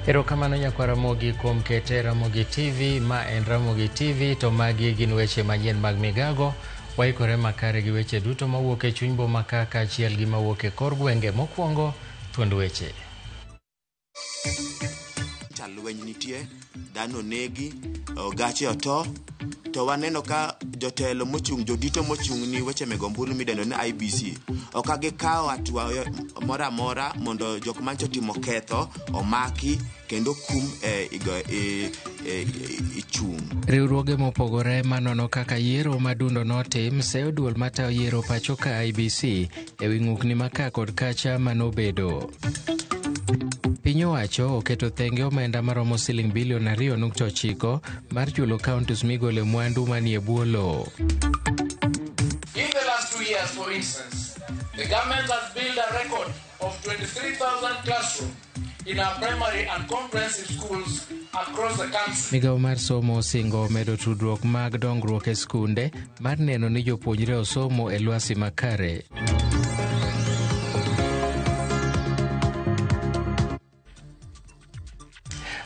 Erokamano nyakwar Ramogi kuom kete Ramogi TV. Ma en Ramogi TV to magi gin weche manyien mag migago. Waikore makare gi weche duto mawuok e chuny boma ka kaachiel gi mawuok e kor gwenge. Mokwongo, thuond weche. Cha lweny nitie, dhano onegi, gache oto, to waneno ka jotelo mochung' jodito mochung' ni weche meg ombulu midendo ni IEBC ok gikawo hatua moro amora mondo jok mancho timo ketho omaki kendo kum e, e, e, e chung'. Riwruoge mopogore manono kaka yiero madundo notim seyo duol matayo yiero pacho ka IEBC e wi ng'ukni ma ka kod kacha manobedo. Piny owacho oketo thenge omenda maromo siling bilion 2.9 mar chulo counties migole mwandu manie bwo lowo. In the last 2 years, for instance, the government has built a record of 23,000 classrooms in our primary and comprehensive schools across the country. Migawo mar somo osingo medo tudruok mag dongruok e skunde mar neno ni jopuonjre osomo e lwasi makare.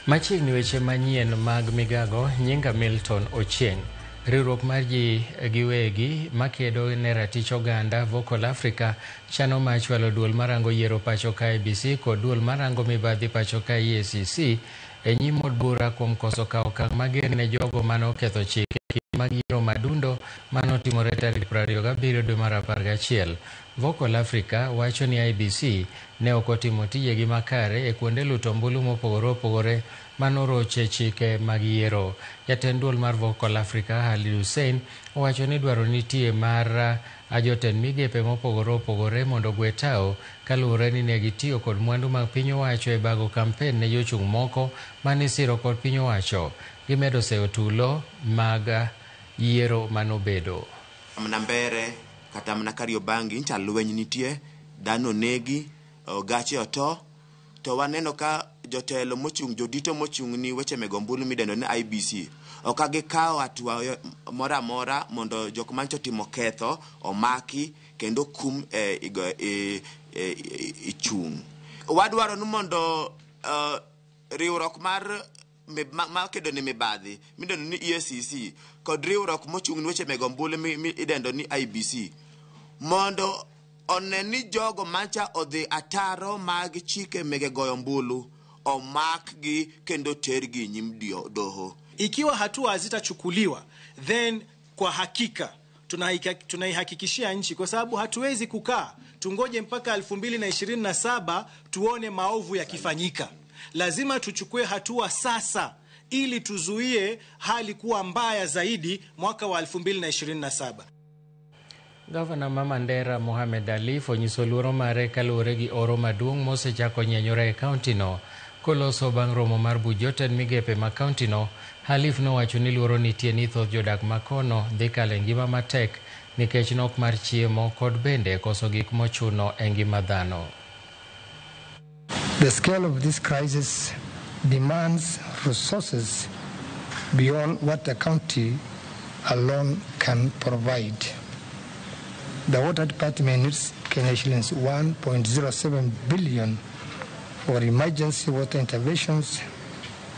Machiegni weche manyien mag migago, nyinga Milton Ochieng'. Riwruok mar ji giwegi makedo ne ratich oganda Vocal Africa chano mar chwalo duol marango yiero pacho ka IEBC kod duol marango mibadhi pacho ka EACC e nyim od bura kuom koso kawo okang' mager ne jogo mane oketho chike mag yiero madundo manotimore tarik 27 dwe mar 11. Vocal Africa wacho ni IEBC ne ok otimo tijegi makare e kuonde luto ombulu mopogore opogore manoroche chike mag yiero. Jatend duol mar Vocal Africa Khalid Hussein owacho ni dwaro nitie mar jotend migepe mopogore opogore mondo ogwe tao kaluwore ni ne gitiyo kod mwandu mag piny owacho e bago kampen ne jochung' moko manisiro kod piny owacho. Gimedo seyo tulo mag yiero manobedo. Mana Mbere kata mana Kariobangi ncha lweny nitie, dhano onegi, gache oto, to waneno ka jotelo mochung' jodito mochung' ni weche meg ombulu midendo ni IEBC ok gikawo hatua moro amora mondo jok mancho timo ketho omaki kendo kum e, e, e, e, chung'. Wadwaro ni mondo riwruok mar makedo ne mibadhi midendo ni EACC kod riwruok mochung' ni weche meg ombulu idendo ni IEBC mondo one ni jogo mancha odhi ataro mag chike mege goyo ombulu omakgi kendo tergi nyim doho. Ikiwa hatua hazitachukuliwa, then kwa hakika tunaihakikishia nchi, kwa sababu hatuwezi kukaa tungoje mpaka 2027 tuone maovu yakifanyika. Lazima tuchukue hatua sasa ili tuzuie hali kuwa mbaya zaidi mwaka wa 2027. Gavana ma Mandera Mohamed Alif onyiso luoro mare kaluwore gi oro maduong' mosechako nyenyore e kauntino. Koloso bang' romo mar buch jotend migepe ma kauntino, Halif nowacho ni luoro nitie ni thoth jodak ma kono dhi kalo e ngima matek nikech nok mar chiemo kod bende koso gik mochuno e ngima dhano. The scale of this crisis demands resources beyond what the county alone can provide. The water department needs Kenya shillings 1.07 billion for emergency water interventions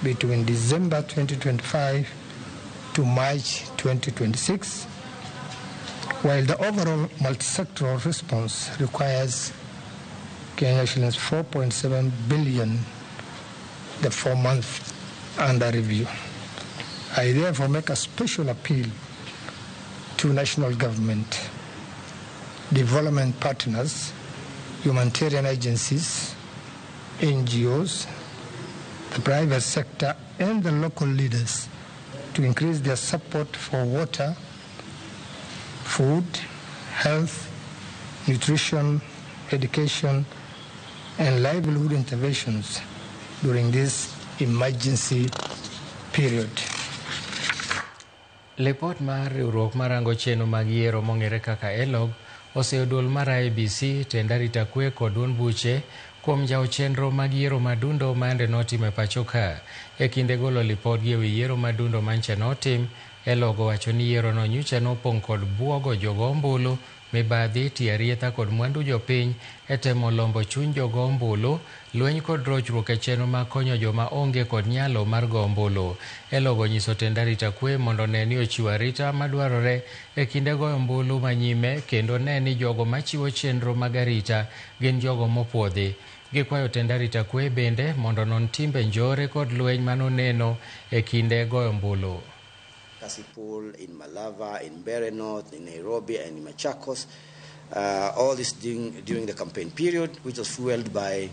between December 2025 to March 2026, while the overall multi-sectoral response requires Kenya shillings 4.7 billion the 4 months under review. I therefore make a special appeal to national government, development partners, humanitarian agencies, NGOs, the private sector, and the local leaders to increase their support for water, food, health, nutrition, education, and livelihood interventions during this emergency period. Lipot mar riwruok marango chenro mag yiero mong'ere kaka ELOG oseyo duol mar IEBC, tend arita kwe kod duond buche kuom njawo chenro mag yiero madundo mayande notim e pacho ka. E kinde golo lipodgi ewi yiero madundo mancha notim, ELOG owacho ni yiero no nyocha nopong' kod buogo jogo ombulu mibadhi, tiyo arietha kod mwandu jopiny e temo lombo chuny jogo ombulu, lweny kod rochruok e chenro mag konyo joma onge kod nyalo mar go ombulu. Elog onyiso tend arita kwe mondo one ni ochiwo arita madwarore e kinde goyo ombulu manyime kendo ne ni jogo machiwo chenro mag arita gin jogo mopuodhi. Gikwayo tend arita kwe bende mondo onon timbe njore kod lweny manoneno e kinde goyo ombulu. Kasipul, in Malava, in Mbeere North, in Nairobi, and in Machakos. All this during the campaign period, which was fueled by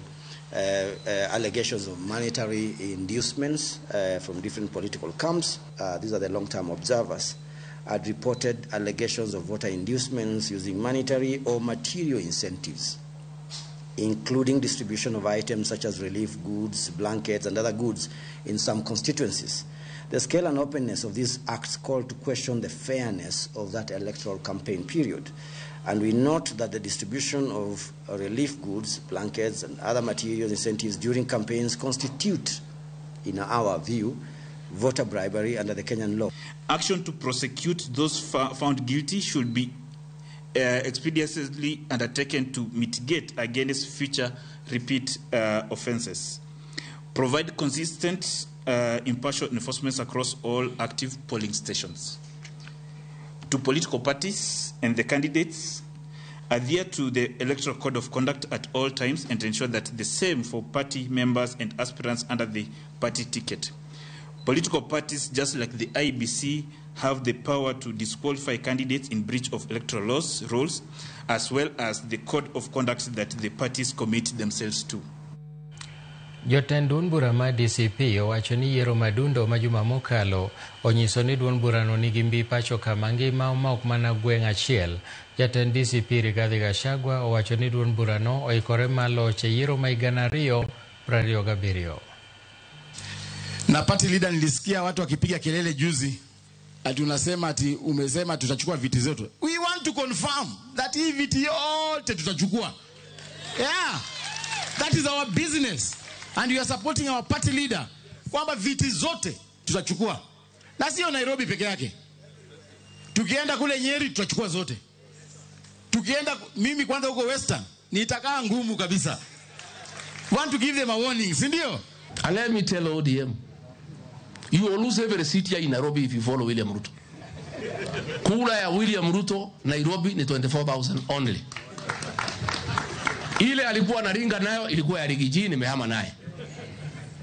allegations of monetary inducements from different political camps. These are the long-term observers. Had reported allegations of voter inducements using monetary or material incentives, including distribution of items such as relief goods, blankets, and other goods in some constituencies. The scale and openness of these acts call to question the fairness of that electoral campaign period. And we note that the distribution of relief goods, blankets, and other material incentives during campaigns constitute, in our view, voter bribery under the Kenyan law. Action to prosecute those found guilty should be expeditiously undertaken to mitigate against future repeat offenses. Provide consistent impartial enforcement across all active polling stations. To political parties and the candidates, adhere to the Electoral Code of Conduct at all times and ensure that the same for party members and aspirants under the party ticket. Political parties, just like the IEBC, have the power to disqualify candidates in breach of electoral laws, rules, as well as the code of conduct that the parties commit themselves to. Jotend duond bura mar DCP owacho ni yiero madundo ma juma mokalo onyiso ni duond burano nigi mbi pacho kama ngima ma ok mana gweng' achiel. Jatend DCP Rigathi Gachagua owacho ni duond burano oikore mar loch e yiero ma 2027. Na party leader, nilisikia watu wakipiga kelele juzi ati unasema ati umesema tutachukua viti zetu. We want to confirm that hii viti yote tutachukua. Yeah. That is our business. And we are supporting our party leader kwamba viti zote tutachukua. Na sio Nairobi peke yake. Tukienda kule Nyeri tutachukua zote. Tukienda mimi kwanza huko Western nitakaa ngumu kabisa. Want to give them a warning, si ndio? And let me tell ODM, you will lose every seat here in Nairobi if you follow William Ruto. Kura ya William Ruto Nairobi ni 24,000 only. Ile alikuwa naringa nayo ilikuwa ya Riggy G, nimehama naye.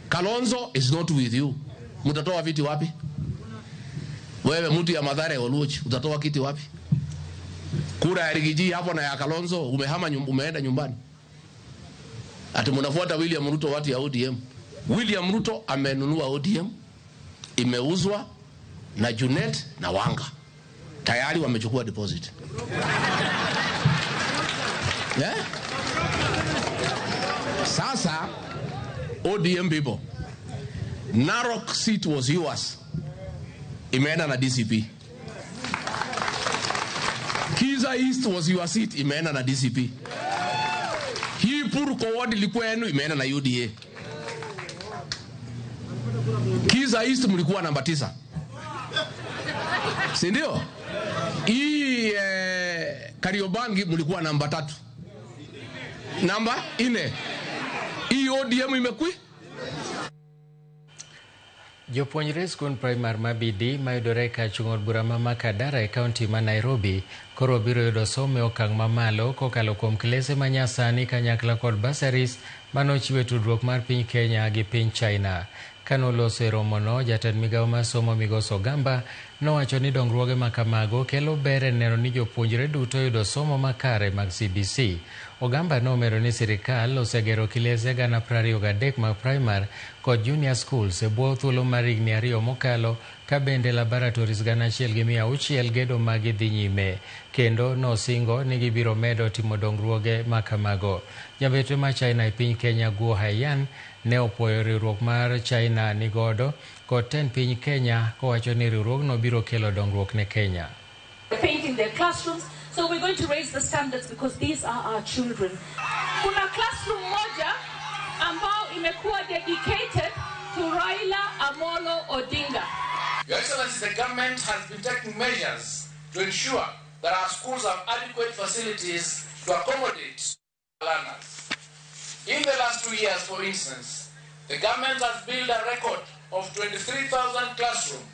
Kalonzo is not with you. Mutatoa viti wapi? Wewe mtu ya Mathare Oluoch, utatoa kiti wapi? Kura ya Riggy G hapo na ya Kalonzo umehama, umeenda nyumbani. Ati mnafuata William Ruto watu ya ODM. William Ruto amenunua ODM, imeuzwa na Junet na Wanga. Tayari wamechukua deposit. Yeah? Sasa ODM people, Narok seat was yours. Imeenda na DCP. Kiza East was your seat, imeenda na DCP. Hii Purko ward ilikuwa yenu, imeenda na UDA. Kiza East mlikuwa namba 9. Si ndio? Hii Kariobangi mlikuwa namba 3. Namba 4. Hii ODM imekui? Jopuonjre skund primar ma Bidii mayudore kar chung' od bura ma Makadara e kaunti ma Nairobi koro biro yudo somo e okang' mamalo kokalo kuom klese manyasani kanyakla kod bursaries manochiw e tudruok mar piny Kenya gi piny China. Kanoloso e romono, jatend migawo mar somo Migosi Ogamba nowacho ni dongruoge ma kamago kelo ber e neno ni jopuonjre duto yudo somo makare mag CBC. Ogamba nomedo ni sirikal osegero kilese 23,000 mag primar kod junior schools e bwo thuolo mar higni 2 mokalo, ka bende laboratories 1,600 gedo magi dhi nyime, kendo nosingo ni gibiro medo timo dongruoge ma kamago. Jambetre ma China e piny Kenya Guo Haiyan ne opuoyo riwruok mar China nigodo kod tend piny Kenya kowacho ni riwruogno biro kelo dongruok ne Kenya. Painting their classrooms, so we're going to raise the standards because these are our children. Kuna classroom moja ambao imekuwa dedicated to Raila Amolo Odinga. Your Excellency, the government has been taking measures to ensure that our schools have adequate facilities to accommodate learners. In the last 2 years, for instance, the government has built a record of 23,000 classrooms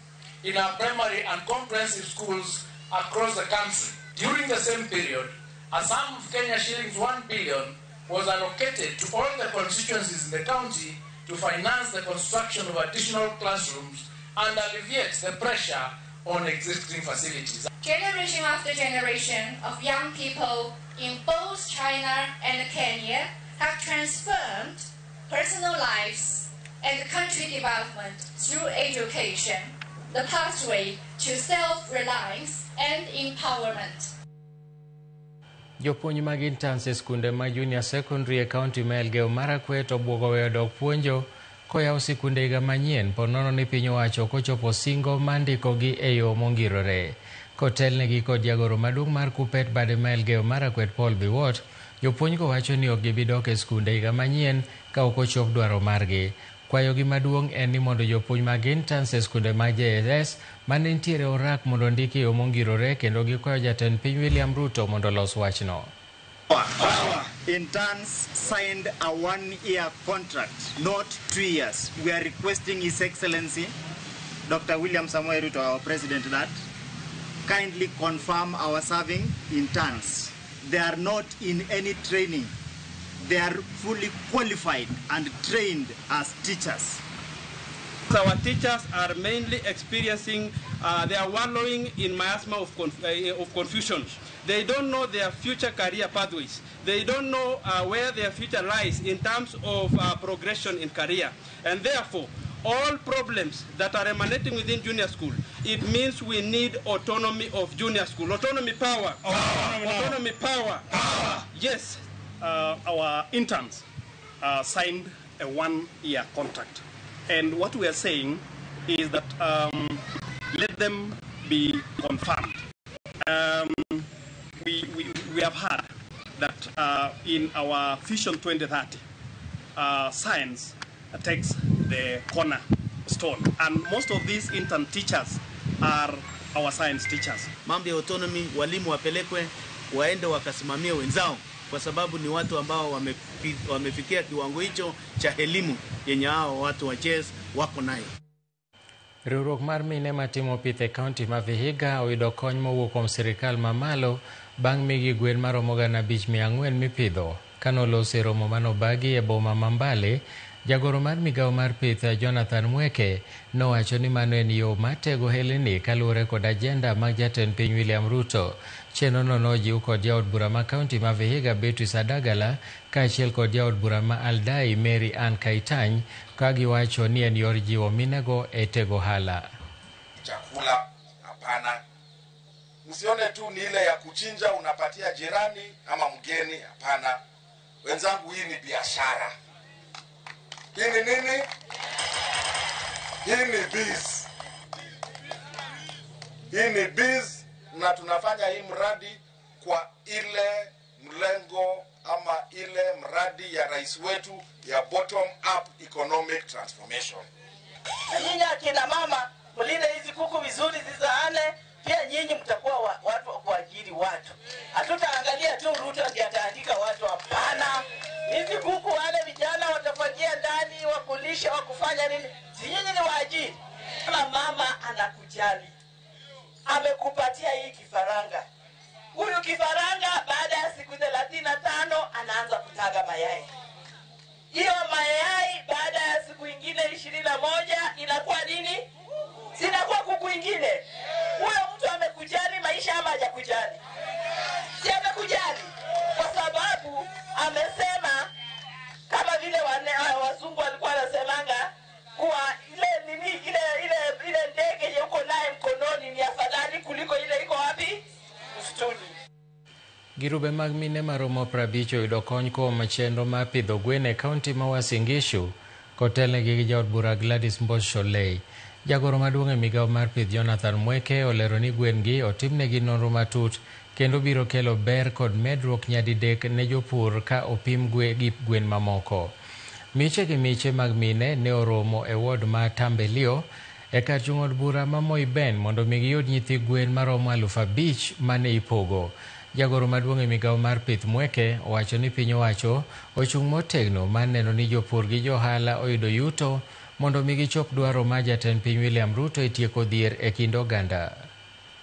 in our primary and comprehensive schools across the country. During the same period, a sum of Kenya shillings 1 billion was allocated to all the constituencies in the county to finance the construction of additional classrooms and alleviate the pressure on existing facilities. Generation after generation of young people in both China and Kenya have transformed personal lives and country development through education, the pathway to self-reliance and empowerment. Jopuonj mag interns e skunde ma junior secondary e kaunti ma Elgeyo Marakwet obwogo weyo dok puonjo koyaw sikunde higa manyien po nono ni piny owacho ok ochopo singo mar ndikogi e yo mongirore. Kotelnegi kod jagoro maduong' mar Kuppet bade ma Elgeyo Marakwet Paul Biwott, jopuonjgo wacho ni ok gibi dok e skunde higa manyien ka ok ochop dwaro margi. Kwayogi maduong' en ni mondo jopuonj mag interns e skunde mag JSS mane nitiere orak mondo ondiki e yo mongirore kendo gikwayo jatend piny William Ruto mondo olos wachno. Interns signed a 1-year contract, not 2 years. We are requesting His Excellency, Dr. William Samoei Ruto, our president, that kindly confirm our serving interns. They are not in any training. They are fully qualified and trained as teachers. Our teachers are mainly experiencing, they are wallowing in miasma of confusion. They don't know their future career pathways. They don't know where their future lies in terms of progression in career. And therefore, all problems that are emanating within junior school, it means we need autonomy of junior school. Autonomy power. Autonomy power. Power. Yes. Our interns signed a 1-year contract. And what we are saying is that let them be confirmed. We have heard that in our Vision 2030, science takes the cornerstone. And most of these intern teachers are our science teachers. Mambo ya autonomy, walimu wapelekwe, waende wakasimamie wenzao, kwa sababu ni watu ambao wamefikia kiwango hicho cha elimu yenye hao watu wa chess wako nayo. Riwruok mar mine matimo pith e kaunti ma Vihiga oyudo kony mowuok kuom sirikal mamalo bang' migi gwen maromo 5,400 mipidho. Kanolosi e romo manobagi e boma ma Mbale, jagoro mar migawo mar pith Jonathan Mweke nowacho ni mano en yo mar tego helni kaluwore kod ajenda mag jatend piny William Ruto. Chenrono nojiw kod jaod bura ma kaunti ma Vihiga Beatrice Adagala kaachiel kod jaod bura ma Aldai Mary Ann Kaitany ka giwacho ni en yor jiwo minego e tego ohala. Chakula hapana. Msione tu ni ile ya kuchinja unapatia jirani ama mgeni, hapana. Wenzangu, hii ni biashara. Hii ni nini? Hii ni biz. Hii ni biz, na tunafanya hii mradi kwa ile mlengo ama ile mradi ya rais wetu ya bottom up economic transformation. Nyinyi akina mama mlinde hizi kuku vizuri zizaane, pia nyinyi mtakuwa watu wa kuajiri watu. Hatutaangalia tu Ruto ndiye ataandika watu, hapana. Hizi kuku wale vijana watafanyia ndani, wakulisha, wakufanya nini? Si nyinyi ni waajiri. Kama mama anakujali, amekupatia hii kifaranga. Huyu kifaranga baada ya siku 35 anaanza kutaga mayai. Hiyo mayai baada ya siku ingine 21 inakuwa nini? Sinakuwa kuku ingine. Huyo mtu amekujali maisha ama hajakujali? Si amekujali. Kwa sababu amesema kama vile wazungu walikuwa wanasemanga kuwa ile nini ile ndege yuko naye mkononi ni afadhali kuliko ile iko wapi? Msituni. Girube mag mine maromo 50 oyudo kony kuom chenro mar pidho gwen e kaunti ma Uasin Gishu kotelnegi gi jaod bura Gladys Mbosholei. Jagoro maduong' e migawo mar pith Jonathan Mweke olero ni gwen gi otimnegi nonro matut kendo biro kelo ber kod medruok nyadidek ne jopur ka opim gi gwen mamoko. Miche gi miche mag mine ne oromo e ward ma Tambelio e kar chung' od bura ma Moi Ben mondo mi giyud nyithi gwen maromo 5,000 mane ipogo. Jagoro maduong' e migawo mar pith mweke owacho ni piny owacho ochung' motegno mar neno ni jopur gi johala oyudo yuto mondo mi gichop dwaro mar jatend piny William Ruto e tieko dhier e kind oganda.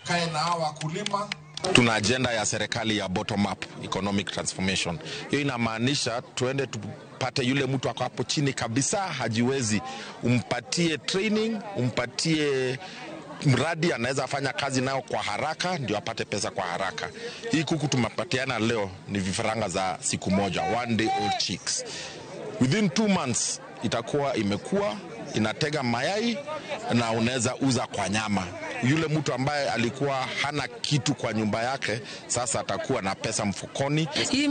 Kae na hawa wakulima. Tuna ajenda ya serikali ya bottom up economic transformation. Hiyo inamaanisha tuende tupate yule mtu ako hapo chini kabisa, hajiwezi, umpatie training, umpatie mradi anaweza fanya kazi nao kwa haraka ndio apate pesa kwa haraka. Hii kuku tumepatiana leo ni vifaranga za siku moja, 1 day old chicks. Within 2 months itakuwa imekuwa inatega mayai na unaweza uza kwa nyama. Yule mtu ambaye alikuwa hana kitu kwa nyumba yake sasa atakuwa na pesa mfukoni. Hii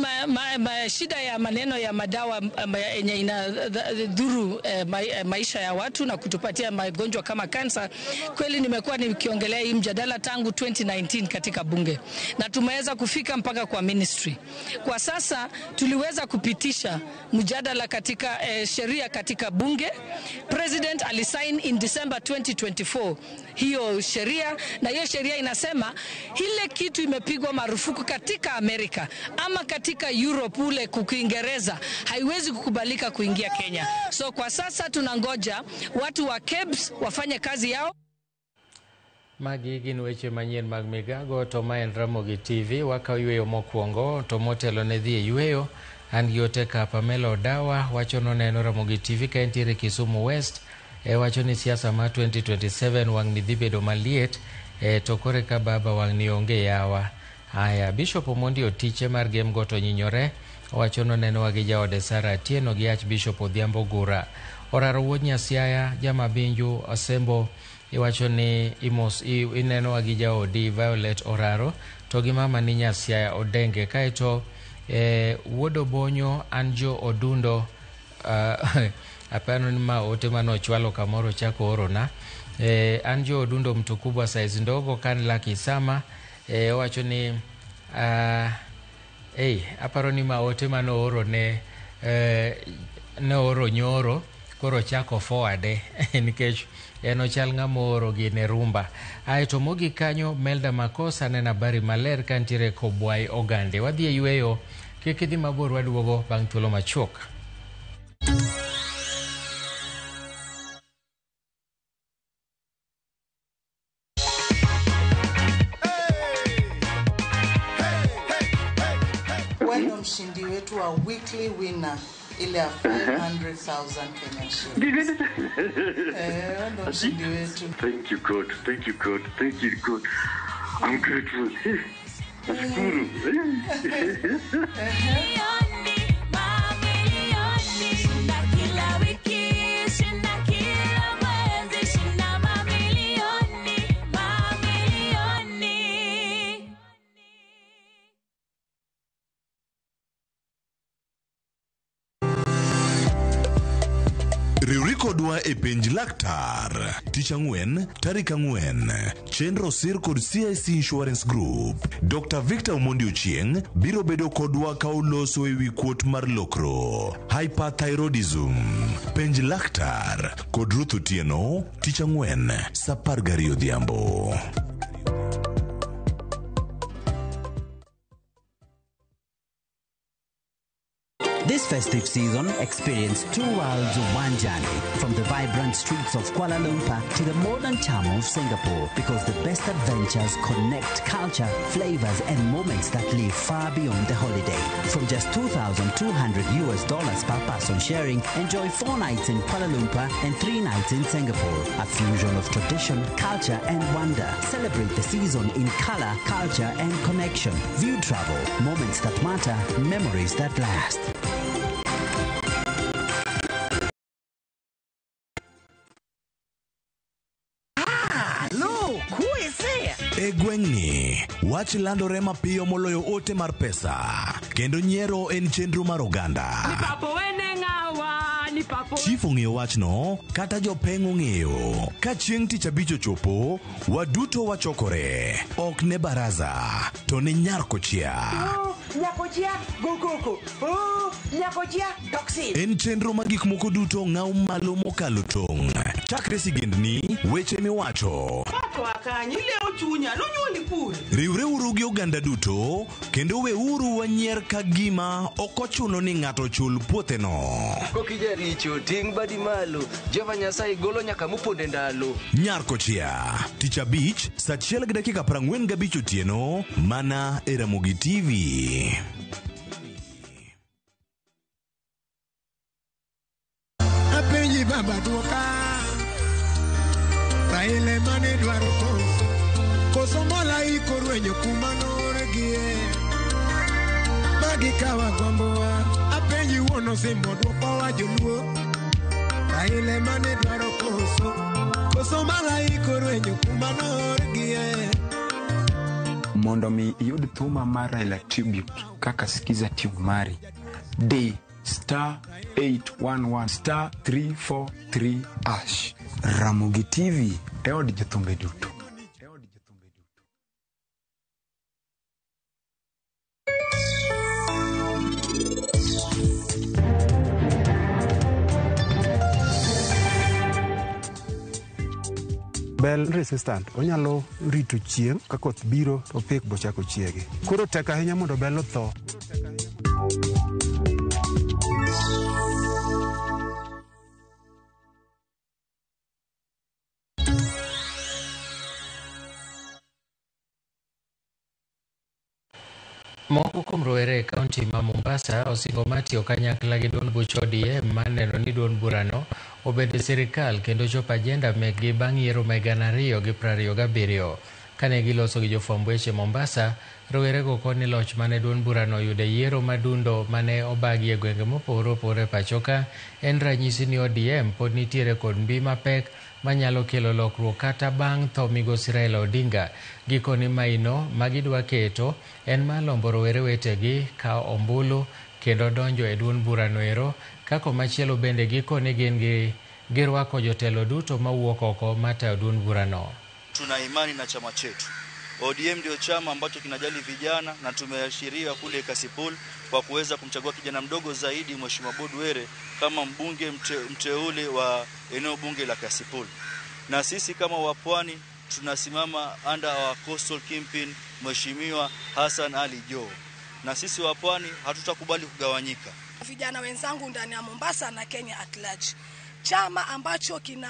shida ya maneno ya madawa yenye inadhuru maisha ya watu na kutupatia magonjwa kama kansa, kweli nimekuwa nikiongelea hii mjadala tangu 2019 katika bunge na tumeweza kufika mpaka kwa ministry. Kwa sasa tuliweza kupitisha mjadala katika sheria katika bunge. President alisign in December 2024 hiyo sheria, na hiyo sheria inasema ile kitu imepigwa marufuku katika Amerika ama katika Europe ule Kiingereza haiwezi kukubalika kuingia Kenya. So kwa sasa tunangoja watu wa KEBS wafanye kazi yao. Magi gin weche manyien mag migago to ma en Ramogi TV wakaw yweyo mokwongo to motelo ne dhi e yweyo. An gi ote ka Pamela Odawa wacho noneno Ramogi TV ka entiere Kisumu West, wacho ni siasa ma 2027 wang' ni dhi bedo maliet, to kore ka baba wang' ni onge yawa. Aya, Bishop Omondi Otiche mar Gem Got onyinyore, owacho nonenowa gi jaode Sarah Atieno gi Archbishop Odhiambo Gura. Oraro wuod Nyasiaya Jamabinju Osembo iwacho ni inenowa gi jaodi Violet Oraro to gi mama ni Nyasiaya Odenge. Kaeto wuod Obonyo Anjo Odundo, apano ni ma ote mane ochwalo kamoro chako orona. Anjo Odundo mtu kubwa size ndogo kan laki sama, owacho ni aparo ni ma ote mane ooro ne oro nyoro koro chako forward nikech en ochal ng'ama ooro gi ne rumba. Aeto mogik kanyo Melda Makosa neno habari maler kantiere Kobwai Ogande. Wadhi e yweyo, kik idhi mabor, waduogo bang' thuolo machuok. Wewe mshindi wetu wa weekly winner ile ya 500,000 Kenyan shillings. Wewe ndo mshindi wetu. Thank you God, thank you God, thank you God. I'm grateful. Nashukuru. Riwri kodwa e penj laktar tich ang'wen tarik 4 chenro sir kod CIC Insurance Group. Dr. Victor Omondi Ochieng biro bedo kodwa ka oloso ewi kuot mar lokro hyperthyroidism. Penj laktar kod Ruth Otieno tich ang'wen saa 12 odhiambo. This festive season, experience two worlds of one journey, from the vibrant streets of Kuala Lumpur to the modern charm of Singapore, because the best adventures connect culture, flavors, and moments that live far beyond the holiday. From just $2,200 per person sharing, enjoy 4 nights in Kuala Lumpur and 3 nights in Singapore. A fusion of tradition, culture, and wonder. Celebrate the season in color, culture, and connection. View travel, moments that matter, memories that last. E gweng'ni, wach landore mapiyo moloyo ote mar pesa, kendo nyiero en chenro mar oganda. Chief ong'eyo wachno kata jopeng' ong'eyo. Ka chieng' tich abich ochopo, waduto wachokore. Ok ne baraza, to ne nyar kochia. Nyakochia go koko. Oh, nyakochia toxin. En chenro ma gik moko duto ng'aw malo mokalo tong'. Chakre sigendni, weche miwacho. Riwreuru gi oganda duto kendo weuru wanyier ka gima ok ochuno ni ng'ato chul puotheno. Kokijaricho ting' badi malo, Jehova Nyasaye golo nyaka moponde ndalo. Nyar kochia, tich abich, saa 1:45 otieno, mana e Ramogi TV. Apenji baba duoka, Raila mane dwaro koso, koso malaika orwenyo kuma noorgie. Magi kawa gombowa, apenji wuon osimbo dwokowa joluo. Raila mane dwaro koso, koso malaika orwenyo kuma noorgie. Mondo mi iyud thuma mar Raila Tribute kaka Skiza Tube mari, di star 811 star 343 hash. Ramogi TV e od jothumbe duto. Bel resistant, onyalo rito chieng' ka koth biro to pik bochako chiegi. Koro tek ahinya mondo bel otho. Moko kuom rowere e kaunti ma Mombasa osingo mar tiyo kanyakla gi duond buch ODM mar neno ni duond burano obed e sirikal kendo chopo ajenda mekgi bang' yiero ma 2027. Kane giloso gi jofwamb weche Mombasa, rowerego koni loch mane duond burano oyudo e yiero madundo mane obagi e gwenge mopogore opogore e pachoka en ranyisi ni ODM pod nitiere kod mbi mapek manyalo kelo lokruok kata bang' tho migosi Raila Odinga. Gikone maino magidwa keto en mar lombo rowere wetegi kawo ombulu kendo donjo e duond burano ero, ka komachielo bende gikone gin gi girwako jotelo duto mawuok oko matayo duond burano. Tuna imani na chama chetu. ODM ndio chama ambacho kinajali vijana na tumeashiria kule Kasipul kwa kuweza kumchagua kijana mdogo zaidi Mheshimiwa Bodwere kama mbunge mteule wa eneo bunge la Kasipul. Na sisi kama wapwani tunasimama under our coastal kingpin Mheshimiwa Hassan Ali Joho. Na sisi wapwani hatutakubali kugawanyika. Vijana wenzangu ndani ya Mombasa na Kenya at large, chama ambacho kina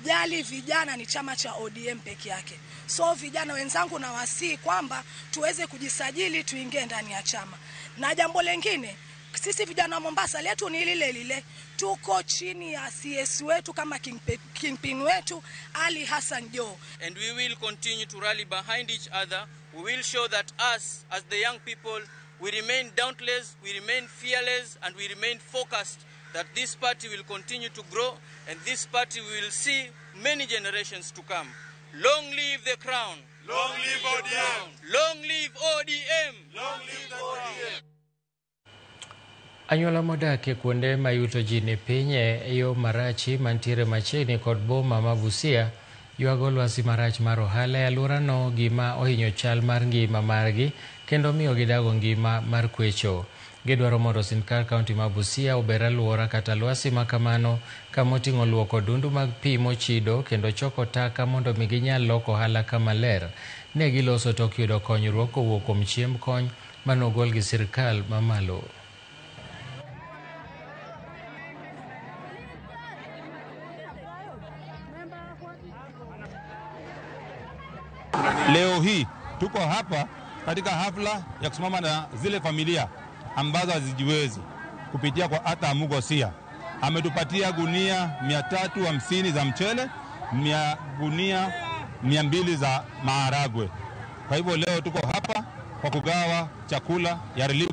jali vijana ni chama cha ODM peke yake. So vijana wenzangu na wasii kwamba tuweze kujisajili tuingie ndani ya chama. Na jambo lengine, sisi vijana wa Mombasa letu ni lile lile. Tuko chini ya CS wetu kama kingpin wetu Ali Hassan Joho. And we will continue to rally behind each other. We will show that us as the young people, we remain dauntless, we remain fearless, and we remain focused that this party will continue to grow and this party will see many generations to come. Long live the crown. Long live ODM. Long live ODM. Long live the ODM. Anyuola modak e kuonde ma yuto ji ni piny e yo Marachi mantiere machiegni kod boma ma Busia ywago lwasi marach mar ohala e alworano, gima ohinyo chal mar ngima margi kendo miyo gidago ngima mar kwecho. Gidwaro mondo sirkal kaunti ma Busia ober alwora kata lwasi makamano kamoting'o luoko dundu mag pi mochido kendo choko taka mondo mi ginyal loko ohala kama ler. Ne giloso tok yudo konyruok kowuok kuom chiemb kony manogol gi sirkal mamalo. Leo hii tuko hapa katika hafla ya kusimama na zile familia ambazo hazijiwezi kupitia kwa Arthur Amugo Sia. Ametupatia gunia 350 za mchele, gunia 200 za maharagwe. Kwa hivyo leo tuko hapa kwa kugawa chakula ya relief.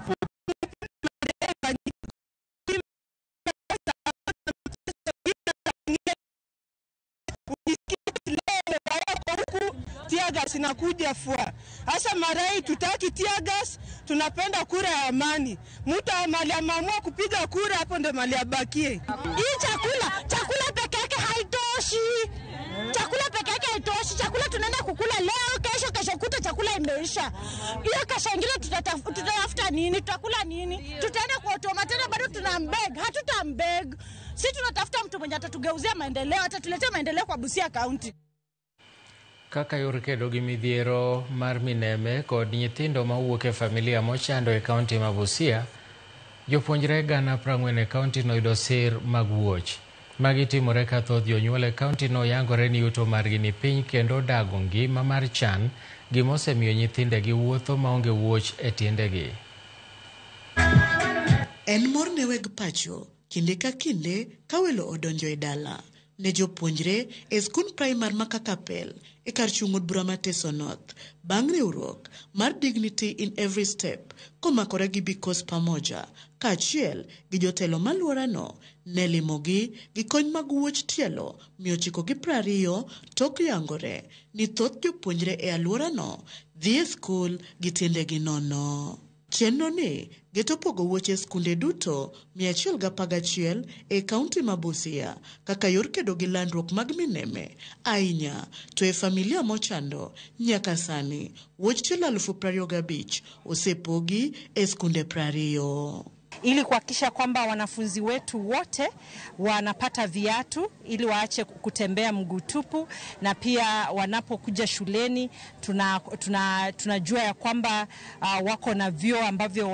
Tear gas inakuja fua. Hasa mara hii tutaki tear gas, tunapenda kura ya amani. Mtu mali ameamua kupiga kura, hapo ndo mali abakie. Hii chakula peke yake haitoshi. Chakula peke yake haitoshi. Chakula tunaenda kukula leo, kesho kuta chakula imeisha. Hiyo kesho ingine tutatafuta nini? Tutakula nini? Tutaenda kwa automa tena, bado tunambeg. Hatutambeg. Sisi tunatafuta mtu mwenye atatugeuzia maendeleo, atatuletea maendeleo kwa Busia County. Kaka yor kedo gi midhiero mar mineme kod nyithindo mawuok e familia mochando e kaunti ma Busia, jopuonjre 40,000 e kaunti no yudo sir mag wuoch. Magi timore ka thoth jonyuol e kaunti no yangore ni yuto margi ni piny kendo dago ngima mar chan, gimosemiyo nyithindegi wuotho maonge wuoch e tiendegi. En mor ne weg pacho kinde ka kinde ka welo odonjo e dala. Ne jopuonjre e skund primar ma Kakapel e kar chung' od bura ma Teso North bang' riwruok mar Dignity in Every Step komakore gi Because Pamoja kaachiel gi jotelo maluorano ne limogi gi kony mag wuoch tielo 920 tok yangore ni thoth jopuonjre e alworano dhi e skul gi tiendegi nono. Chenro ni geto pogo wuoche e skunde duto 111 e kaunti ma Busia kaka yor kedo gi landruok mag mineme ahinya to e familia mochando. Nyaka sani wuoch tielo 25,000 osepogi e skunde 20 ili kuhakikisha kwamba wanafunzi wetu wote wanapata viatu ili waache kutembea mguu tupu, na pia wanapokuja shuleni tunajua ya kwamba wako na vyoo ambavyo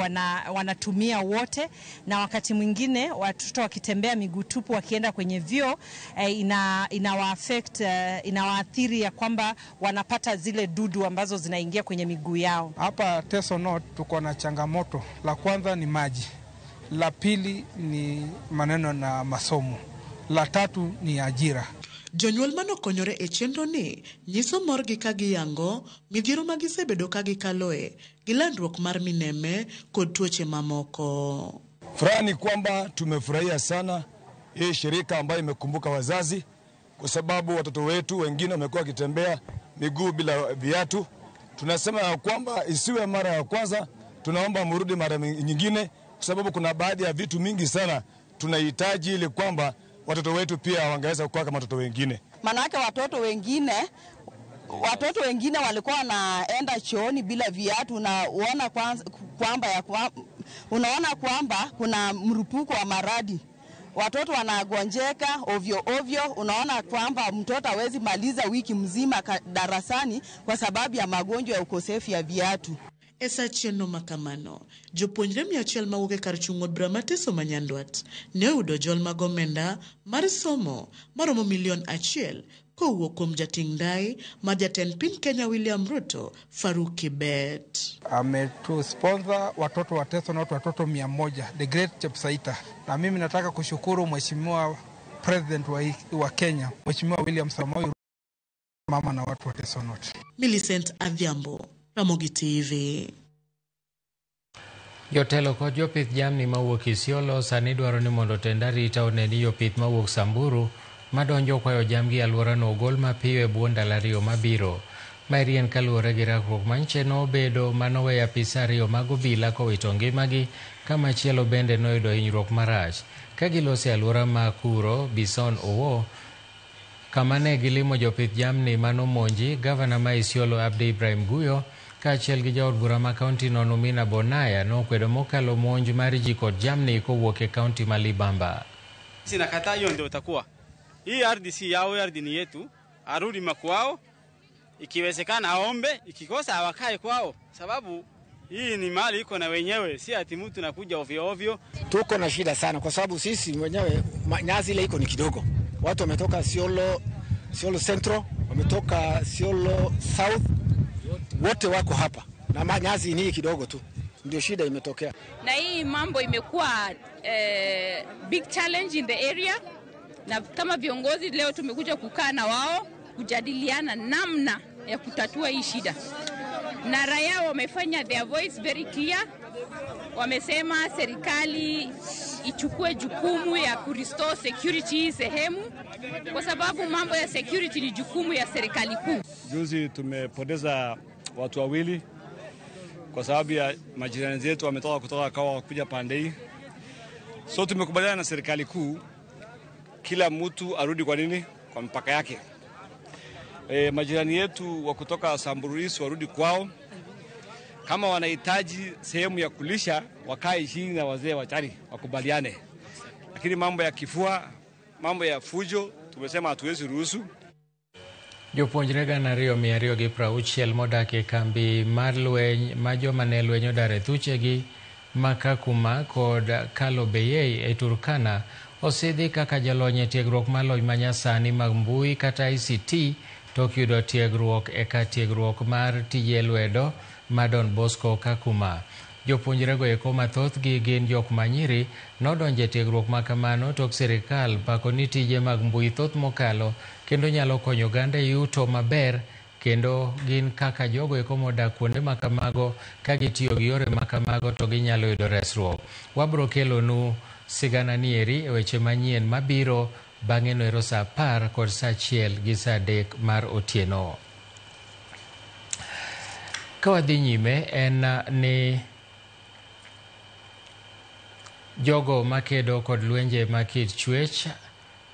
wanatumia wote, na wakati mwingine watoto wakitembea miguu tupu wakienda kwenye vyoo inawaathiri ya kwamba wanapata zile dudu ambazo zinaingia kwenye miguu yao. Hapa Teso North tuko na changamoto. La kwanza ni maji, la pili ni maneno na masomo, la tatu ni ajira. Jonyuol manokonyore e chenro ni nyiso morgi ka giyango midhiero ma gisebedo ka gikaloe gi landruok mar mineme kod tuoche mamoko. Furaha ni kwamba tumefurahia sana hii shirika ambayo imekumbuka wazazi, kwa sababu watoto wetu wengine wamekuwa wakitembea miguu bila viatu. Tunasema ya kwamba isiwe mara ya kwanza, tunaomba murudi mara nyingine, kwa sababu kuna baadhi ya vitu mingi sana tunahitaji ili kwamba watoto wetu pia wangeweza kuwa kama watoto wengine. Manake watoto wengine walikuwa wanaenda chooni bila viatu, na unaona kwamba kuna mrupuko wa maradhi. Watoto wanagonjeka ovyo ovyo. Unaona kwamba mtoto hawezi maliza wiki mzima darasani kwa sababu ya magonjwa ya ukosefu ya viatu. E chenro makamano, jopuonjre 100 mawuok e kar chung' od bura ma Teso ma Nyandwat ne oyudo jol mag omenda mar somo maromo milion 1 kowuok kuom jating' ndai ma jatend piny Kenya William Ruto, Faruk Kibet. Ametusponsor watoto wa Teso North, watoto 100, the Great Chepsaita. Na mimi nataka kushukuru Mheshimiwa President wa Kenya, Mheshimiwa William Samoei, mama na watu wa Teso North. Millicent Adhiambo, Ramogi TV. Jotelo kod jopith jamni mawuok Isiolo sani dwaro ni mondo tend arita one ni jopith mawuok Samburu madonjo kwayo jamgi alworano ogol mapiyo e bwo ndalo 2 mabiro. Maeri en kaluwore gi rakruok manche nobedo manoweyo apisa 2 mag obila kowito ngimagi ka machielo bende noyudo hinyruok marach ka giloso e alwora ma Kuro Bison Owo kama ne gilimo jopith jamni manomonji. Gavana ma Isiolo Abdi Ibrahim Guyo kaachiel gi jaod bura ma kaunti no Numina Bonaya nokwedo mokalo monj mar ji kod jamni kowuok e kaunti ma Libamba. Sinakataa hiyo ndio itakuwa. Hii ardhi si yao, ardhi ni yetu. Arudi makwao, ikiwezekana aombe, ikikosa awakae kwao, sababu hii ni mali iko na wenyewe, si ati mtu nakuja ovyo ovyo. Tuko na shida sana kwa sababu sisi wenyewe nyasi ile iko ni kidogo. Watu wametoka Isiolo Central, wametoka Isiolo South, wote wako hapa na nyasi ni kidogo tu, ndio shida imetokea. Na hii mambo imekuwa big challenge in the area, na kama viongozi leo tumekuja kukaa na wao kujadiliana namna ya kutatua hii shida. Na raia wamefanya their voice very clear. Wamesema serikali ichukue jukumu ya kurestore security sehemu, kwa sababu mambo ya security ni jukumu ya serikali kuu. Juzi tumepoteza watu wawili kwa sababu ya majirani zetu wametoka kutoka Kawa kuja pande hii. So tumekubaliana na serikali kuu kila mtu arudi kwa nini? Kwa mpaka yake. Majirani yetu wa kutoka Samburu East warudi kwao. Kama wanahitaji sehemu ya kulisha wakae chini na wazee wachari wakubaliane. Lakini mambo ya kifua, mambo ya fujo tumesema hatuwezi ruhusu. Jopuonjre 2,260 modak e kambi mar lweny ma joma ne lweny odar e thuchegi ma Kakuma kod Kalobeyei e Turkana osidhi kaka jolony e tiegruok mar lony manyasani mag mbui kata ICT tok yudo tiegruok e kar tiegruok mar tije lwedo ma Don Bosco Kakuma. Jopuonjrego eko mathothgi gin jok manyiri nodonjo e tiegruok ma kamano tok sirikal pako ni tije mag mbui thoth mokalo kendo nyalo konyo oganda e yuto maber kendo gin kaka jogo eko modak kuonde makamago ka gitiyo gi yore makamago to ginyalo yudo resruok. Wabro kelonu sigana nieri e weche manyien mabiro bang'e noero saa 10 kod saa 1 gi saa 3 mar otieno. Ka wadhi nyime en ni jogo makedo kod lwenje ma kit chwech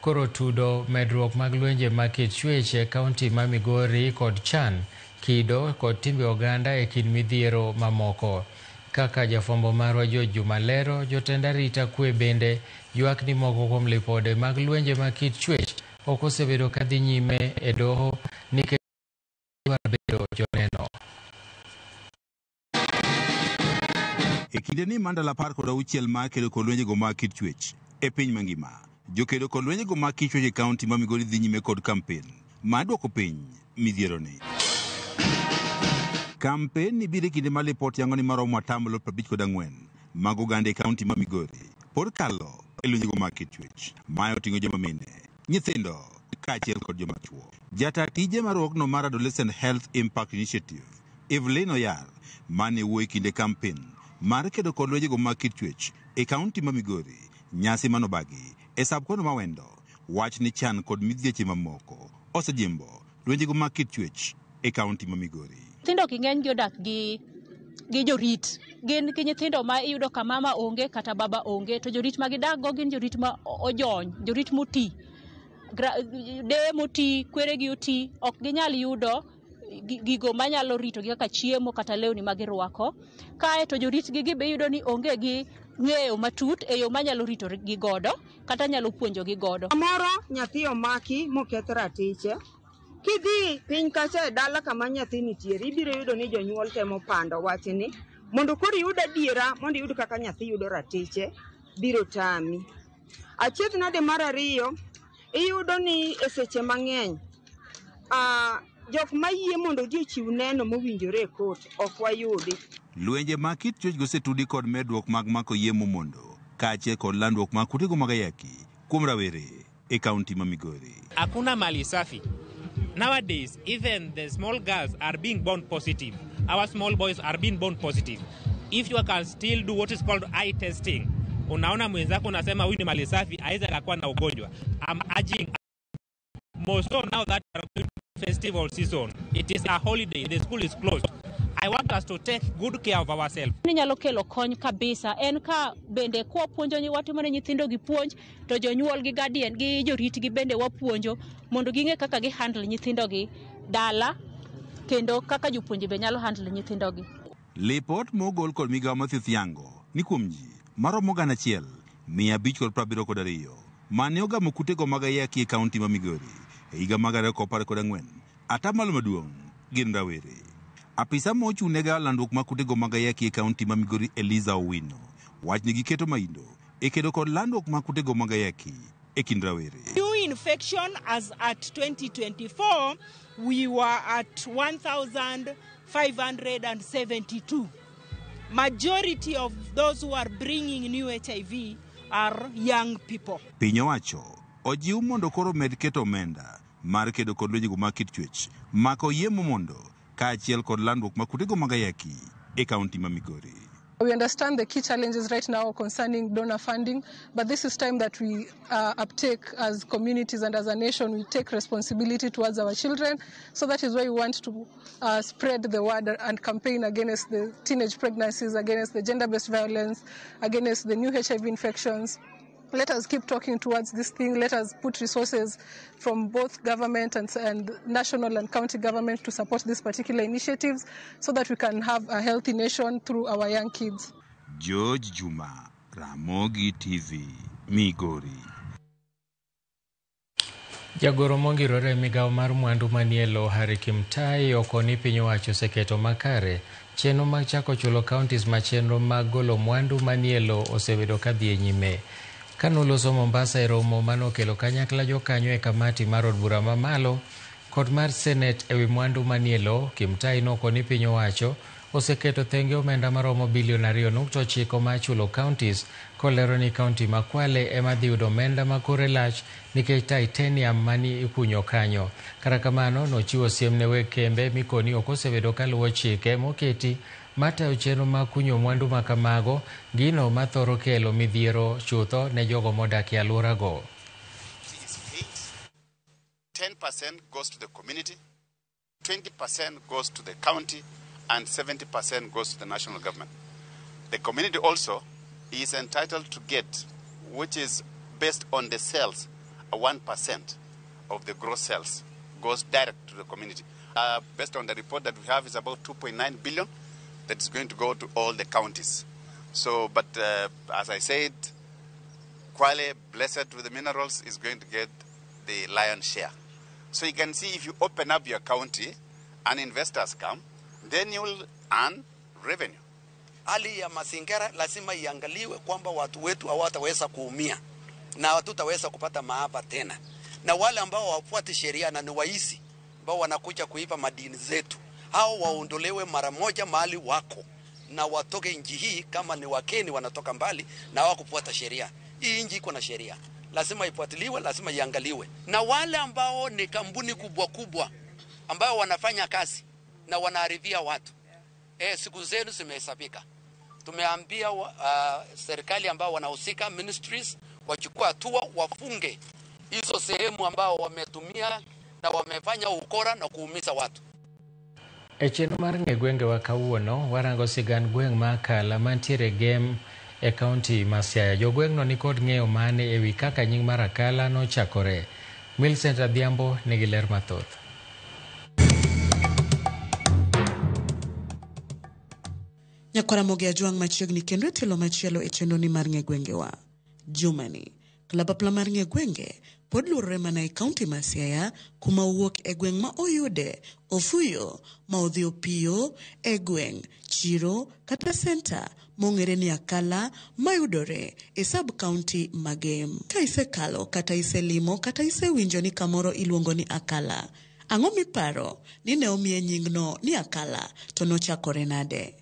koro tudo medruok mag lwenje ma kit chwech e kaunti ma Migori kod chan, kido kod timbe oganda e kind midhiero mamoko. Kaka jafwambo marwa George Juma lero, jotend arita kwe bende ywak ni moko kuom lipode mag lwenje ma kit chwech ok osebedo kadhi nyime e doho nikech dwaro bedo joneno. E kinde ni mandala 16 mar kedo kod lwenjego mag kit chwech e piny mangima, jokedo kod lwenjego mag kit chwech e kaunti ma Migori dhi nyime kod kampen mar duoko piny midhieroni. Kampen ni biro e kinde ma lipot yango ni maromo 54% mag oganda e kaunti ma Migori pod kalo e lwenjego mag kit chwech. Mae oting'o joma mine, nyithindo kaachiel kod joma chuo. Jata tije mar riwruogno mar Adolescent Health Impact Initiative, Evelyn Oyar, mane wuoyo e kinde kampen mar kedo kod lwenjego mag kit chwech e kaunti ma Migori, nyasi manobagi e sab kono ma Wendo, wach ni chan kod midhieche mamoko osejimbo lwenjego mag kit chwech e kaunti ma Migori. Nyithindo ki ng'eny gi odak gi jorit. Gin gi nyithindo ma iyudo ka mama onge kata baba onge, to jorit ma gidak go gin jorit ma ojony, jorit moti, deye moti, kweregi oti, ok ginyal yudo gigo manyalo ritogi kaka chiemo kata lewni ma girwako. Kae to joritgi gi be iyudo ni onge gi ng'eyo matut e yo manyalo ritogi godo kata nyalo puonjogi godo. Samoro nyathi omaki moketh ratiche. Kidhi piny kacha e dala kama nyathi nitiere, ibiro yudo ni jonyuol temo pando wachni mondo koro iyud adiera, mondo iyud kaka nyathi yudo ratiche, biro tami. Achiedh nade mar ariyo, iyudo ni e seche mang'eny jok mayie mondo odhi ochiw neno mowinjore e kot ok wayudi. Lwenje mag kit chwech osetudi kod medruok mag mako yie mondo kaachiel kod landruok mag kutego mag ayaki kuom rawere e kaunti ma Migori. Hakuna mali safi. Nowadays, even the small girls are being born positive. Our small boys are being born positive. If you can still do what is called eye testing, unaona mwenzako unasema huyu ni mali safi, aweza akakuwa na ugonjwa. I'm urging more so now that we are going to festival season. It is a holiday. The school is closed. I want us to take good care of ourselves. Ni nyalo kelo kony kabisa en ka bende kwa puonjo watimo ne nyithindo gi puonj to jonyuol gi guardian gi jorit gi bende wapuonjo mondo ging'e kaka gi handle nyithindo gi dala kendo kaka jopuonje be nyalo handle nyithindo gi. Lipot mogol kod migawo mar thieth yango ni kuom ji maromo 1572 mane ogamo kutego mag ayaki e kaunti ma Migori e higa mag 2014, atamalo maduong' gin rawere. Apisa mochung' ne landruok mag kutego mag ayaki e kaunti ma Migori Eliza Owino wach ni giketo maindo e kedo kod landruok mag kutego mag ayaki e kind rawere. New infection as at 2024, we were at 1,572. Majority of those who are bringing new HIV are young people. Piny owacho ojiw mondo koro med keto omenda mar kedo kod lwenjego mag kit chwech, mako yie mondo kaachiel kod landruok mag kutego mag ayaki e kaunti ma Migori. We understand the key challenges right now concerning donor funding, but this is time that we uptake as communities and as a nation, we take responsibility towards our children. So that is why we want to spread the word and campaign against the teenage pregnancies, against the gender-based violence, against the new HIV infections. Let us keep talking towards this thing. Let us put resources from both government and national and county government to support these particular initiatives so that we can have a healthy nation through our young kids. George Juma, Ramogi TV, Migori. Jagoro mongirore migawo mar mwandu manie lowo Harry Kimtai okoni piny owacho oseketo makare chenro mag chako chulo counties ma chenro mag golo mwandu manie lowo osebedo kadhi e nyime. Kanoloso Mombasa e romo manokelo kanyakla jokanyo e kamati mar od bura mamalo kod mar Senate ewi mwandu manie lowo, Kimtai nokoni piny owacho oseketo thenge omenda maromo bilion 2.9 mar chulo counties kolero ni kaunti ma Kwale ema dhi yudo omenda ma kore lach nikech titanium mani ikunyo kanyo. Kata kamano nochiwo siem ne weg kembe mikoni ok osebedo kaluwo chike moketi matayo chenro mag kunyo mwandu ma kamago, gino mathoro kelo midhiero chutho ne jogo modak e alworago. 10% goes to the community, 20% goes to the county, and 70% goes to the national government. The community also is entitled to get, which is based on the sales, 1% of the gross sales goes direct to the community. Based on the report that we have, is about 2.9 billion that is going to go to all the counties. So, but as I said, Kwale, blessed with the minerals, is going to get the lion's share. So you can see if you open up your county and investors come, then you will earn revenue. Hali ya mazingira lazima iangaliwe kwamba watu wetu hawataweza kuumia na hatutaweza kupata maafa tena. Na wale ambao hawafuati sheria na ni waisi ambao wanakuja kuiba madini zetu, hao waondolewe mara moja mahali wako na watoke nchi hii. Kama ni wakeni wanatoka mbali na hawakufuata sheria. Hii nchi iko na sheria, lazima ifuatiliwe, lazima iangaliwe. Na wale ambao ni kampuni kubwa kubwa ambao wanafanya kazi na wanaharibia watu, siku zenu zimehesabika. Tumeambia serikali ambao wanahusika ministries wachukue hatua, wafunge hizo sehemu ambao wametumia na wamefanya ukora na kuumiza watu. E chenro mar ng'e gwengewa kawuono, warango sigand gweng' ma Akala mantiere Gem e kaunti ma Siaya. Jogweng'no nikod ng'eyo mane ewi kaka nying mar Akala nochakore. Millicent Adhiambo nigi ler mathoth. Nyakwaramogi Ajwang' machiegni kendo e tielo machielo e chenro ni mar ng'e gwengewa. Jumani, kalapapla mar ng'e gwenge pod luorore mana e kaunti ma Siaya kuma owuok e gweng' ma oyude ofuyo ma odhi opiyo e gweng' chiro kata senta mong'ere ni Akala mayudore e sub county ma Gem. Ka isekalo kata iselimo kata isewinjo ni kamoro iluongo ni Akala, ang'o miparo ni ne omiye nyingno ni Akala to nochakore nade?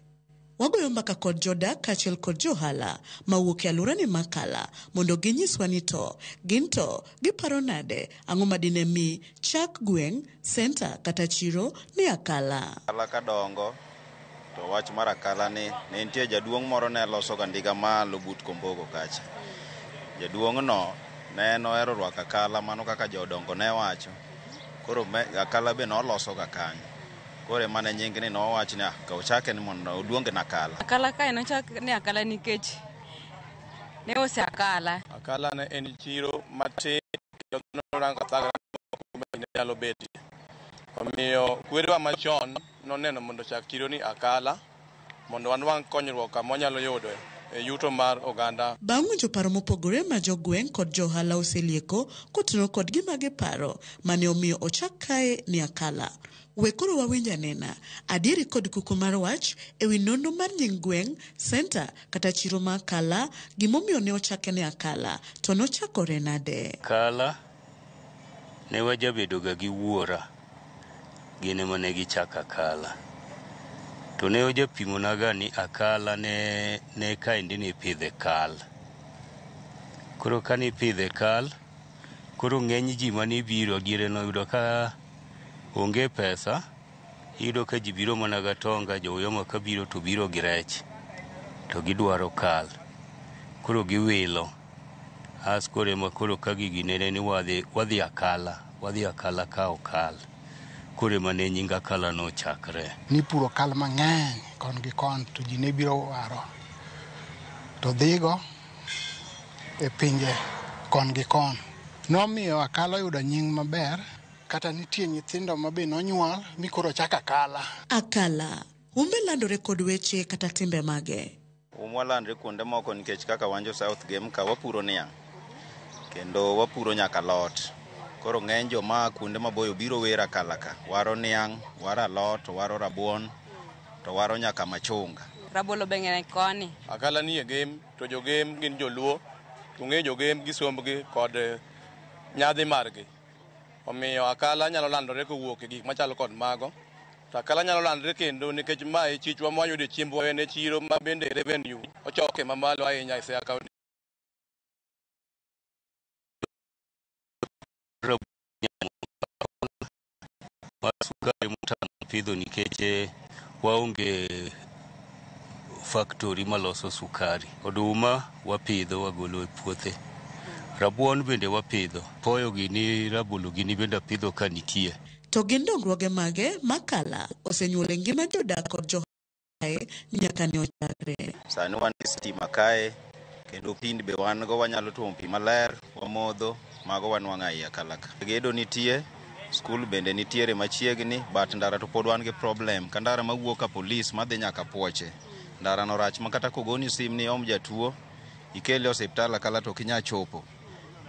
Wagoyo mbaka kod jodak kaachiel kod johala mawuok e alworani ma Akala mondo ginyiswa ni to gin to giparo nade ang'o madine mi chak gweng', senta kata chiro ni Akala. Akala kadongo to wach mar Akala ni ne nitie jaduong' moro ne loso ga ndiga malo but Kombogo kacha. Jaduong' no ne en ohero rwako Akala mano kaka jodongo ne wacho. Koro Akala be noloso ga kanyo. Koro ema ne nying ni nowach ni ka ochake ni mondo oluonge ni Akala. Akala kae nochak ni Akala nikech ne ose Akala. Akala ne en chiro matin kendo norango thagra kuma ne nyalo betie. Omiyo kwerewa machon noneno mondo ochak chiro ni Akala mondo wanwang' konyruok kama wanyalo yudo e yuto mar oganda. Bang' winjo paro mopogore ma jogweng' kod johala oselieko kotuno kod gima giparo mane omiyo ochak kae ni Akala. We koro wawinj anena adieri kod kuku mar wach ewi nonro mar nying gweng', senta kata chiro ma Akala, gimomiyo ne ochake ni Akala to nochakore nade? Akala ne wajabedo ga gi wuora, gin ema ne gichako Akala. To ne ojapimonaga ni Akala ne kaendi nipidhe kal. Koro kanipidhe kal, koro ng'eny ji manibiro diere noyudo ka onge pesa, iyudo ka ji biro mana gi atonga, jo Uyoma kabiro to biro gi rech. to gidwaro kal. Koro giwilo. As koro ema koro ka gigi nene ni wadhi Akala, wadhi Akala kawo kal. Koro ema ne nying Akala nochakre. Nipuro kal mang'eny kon gi kon to ji ne biro waro to dhigo e pinje kon gi kon. Nomiyo Akala oyudo nying maber kata nitie nyithindo ma be nonyuol mi koro chak Akala. Akala, humbe landore kod weche kata timbe mage. Umwa landre kuonde moko nikech kaka wan jo South Gem ka wapuro niang' kendo wapuro nyaka alot. Koro ng'eny joma kuonde maboyo biro wero Akala ka. Waro niang', waro alot, waro rabuon, to waro nyaka machunga. Rabolo be ng'eny koni. Akala nie Gem to jogem gin joluo to ng'e jogem gi sombgi kod nyadhi margi. Omiyo Akala nyalo landore kowuok e gik machalo kod mago. To Akala nyalo landore kendo nikech ma e chichwa mwayudo e chiembwa en e chiro ma bende revenue ochoke mamalo ahinya e Siaya County. Mar sukari motamo pidho nikech waonge factory maloso sukari. Oduma wapidho wagolo e puothe. Rabuon bende wapidho. Poyo gini, rabolo gini bende apidho ka nitie. To gin dongruoge mage ma Akala osenyuolo e ngima jodak kod jo nyaka ne ochakre. Sani wan gi stima kae kendo pind be wan go, wanyalo tuomo pi maler wamodho, mago wanwang'o ei Akala ka. Gedo nitie, skul bende nitiere machiegni, but ndara to pod wan gi problem. Ka ndara mawuok ka polis madhi nyaka Puoche, ndara no rach ma kata kogoni sim ni om jatuo ikele osiptal Akala to ok inyal chopo.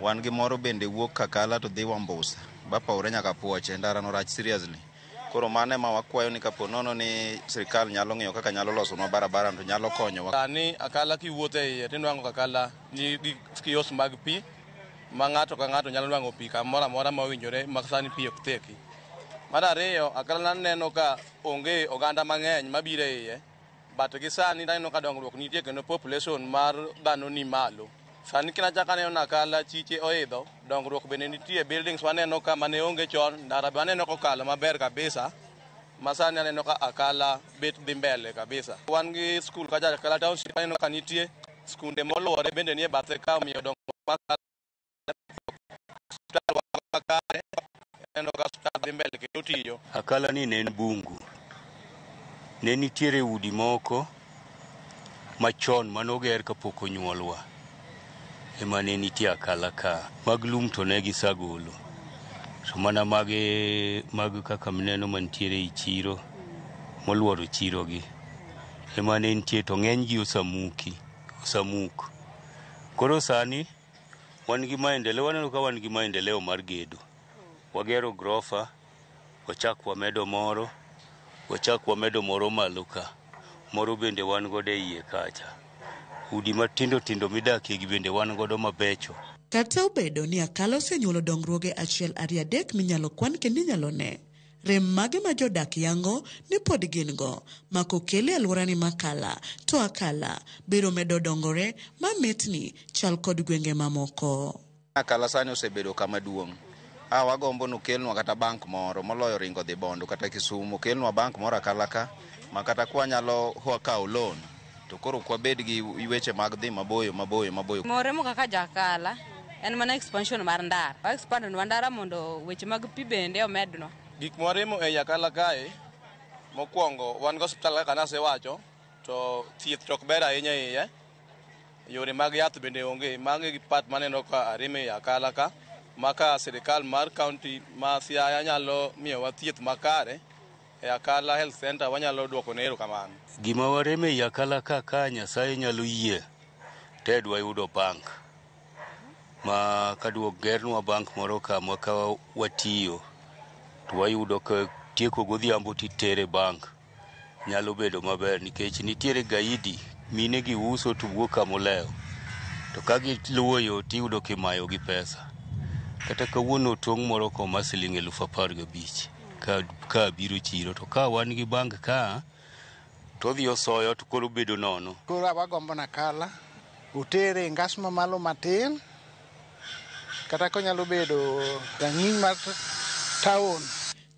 Wan gi moro bende wuok Kakala to dhi Wambusa bapawre nyaka Puoche, ndara no rach seriously. Koro mano ema wakwayo ni kapo nono ni sirikal nyalo ng'iyo kaka nyalo losonwa barabara to nyalo konyowa. Sani Akala kiwuotho e iye tinwang'o ka Akala nigi kiosk mag pi ma ng'ato ka ng'ato nyalo nwang'o pi kamoro amora ma owinjore ma sani pi ok theki. Mar ariyo, Akala naneno ka onge oganda mang'eny mabiro e iye, but gi sani aneno ka dongruok nitie kendo population mar dhano ni malo. Sani kinachako aneno ni Akala chiche oidho, dongruok bende nitie, buildings waneno ka mane onge chon, ndara be waneno kokalo maber kabisa, ma sani aneno ka Akala bet dhi mbele kabisa. Wan gi skul kacha Akala Township aneno ka nitie, skunde moluore bende nie bathe ka, omiyo dongruok mar Akala makare aneno ka osiptal dhi mbele kendo tiyo. Akala ni ne en bungu. Ne nitiere udi moko machon manoger kapok onyuolwa. Ema ne nitie Akala ka. Mag lum to ne gisagolo. To mana mag kaka mineno mantiere ei chiro, moluoro chiro gi. Ema ne nitie to ng'eny gi osamuk. Koro sani wan gi maendeleo, waneno ka wan gi maendeleo mar gedo. Wagero grofa, wachak wamedo moro, wachak wamedo moro malo ka. Moro bende wan godo e iye kacha. Udi matindo tindo midakie gi bende wan godo mabecho. Kata obedo ni Akala osenyuolo dongruoge 1, 2, 3 minyalo kwan kendo inyalo ne, rem mage ma jodak yango ni pod gin go ma kokele alworani Makala to Akala biro medo dongore ma mitni chal kod gwenge mamoko. Akala sani osebedo kama duong'. Wagombo ni okelnwa kata bank moro moloyo ringo dhi Bondo kata Kisumu, okelnwa bank moro Akala ka ma kata kwanyalo kawo loan to koro ok wabed gi weche mag dhi maboyo maboyo maboyo. Moremo kaka jo Akala en mana expansion mar ndara. Wa expand nwa ndara mondo weche mag pi bende omednwa. Gik mwaremo ei Akala kae, mokwongo wan gi osiptal kaka nasewacho, to thieth to ok ber ahinya iye. Yore mag yath bende onge. Mago e part maneno ka aremo ei Akala ka, ma ka sirikal mar county ma Siaya nyalo miyowa thieth makare e Akala Health Center wanyalo duoko ne erokamano. Gima waremo ei Akala ka Nyasaye nyalo yie, ted wayudo bank. Ma kaduok gernwa bank moro kama ka watiyo, to wayudo ka tieko godhiambo titere bank. Nyalo bedo maber nikech nitiere gaidi, mine gi uso to wuok kamolewo. To ka giluwo yo tiyudo kimayo gi pesa. Kata kawuono tong' moro koma siling 15,000 ka biro chiro to ka wan gi bank ka to odhi osoyo to koro bedo nono. Koro wagombo ni Akala otere e ngas mamalo matin kata konyalo bedo rang'iny mar town.